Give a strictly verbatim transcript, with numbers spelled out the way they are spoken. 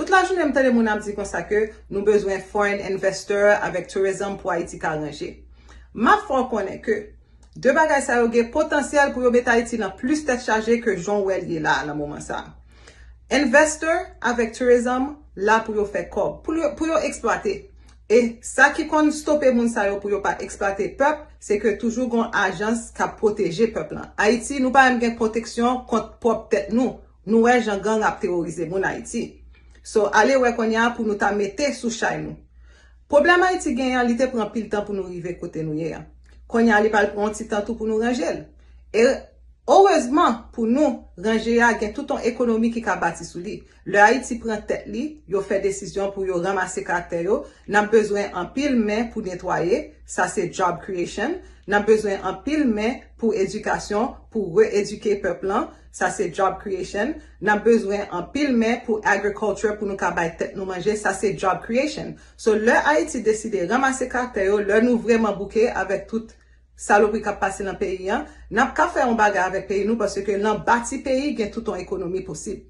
Tout lajounen m tande moun ap di konsa ke nou bezwen foreign investor avèk tourism pou Ayiti ka ranje. M ap fè w konnen ke de bagay sa yo gen potansyèl pou yo met Ayiti nan plis tèt chaje ke jan w wè l ye la a nan moman sa a. Investor avèk tourism la pou yo fè kòb, pou yo, pou yo eksplwate. E sa ki konn stope moun sa yo pou yo pa eksplwate pèp, se ke toujou gon ajans k ap pwoteje pèp lan. Ayiti, nou pa menm gen pwoteksyon kont pwòp tèt nou. Nou wè jan gang ap teworize moun Ayiti. So, ale wè kounye a pou nou ta mete sou chay nou. Pwoblèm Ayiti genyen an, li te pran anpil tan pou nou rive kote nou ye a. Kounye a, li pral pran yon ti tan tou pou nou ranje l. E erezman pou nou, ranje a gen tout yon ekonomi ki ka bati sou li. Lè Ayiti pran tèt li, yo fè desizyon pou yo ranmase karaktè yo, n ap bezwen anpil men pou netwaye, sa se job creation. N ap bezwen anpil men pou edikasyon, pou re-edike pèp lan, sa se job creation. N ap bezwen anpil men pou agriculture pou nou ka bay tèt nou manje, sa se job creation. So, lè Ayiti deside ranmase karaktè yo, lè nou vrèman bouke avèk tout salopri k ap pase nan peyi an, n ap ka fè yon bagay avèk peyi nou paske nan bati peyi gen tout yon ekonomi posib.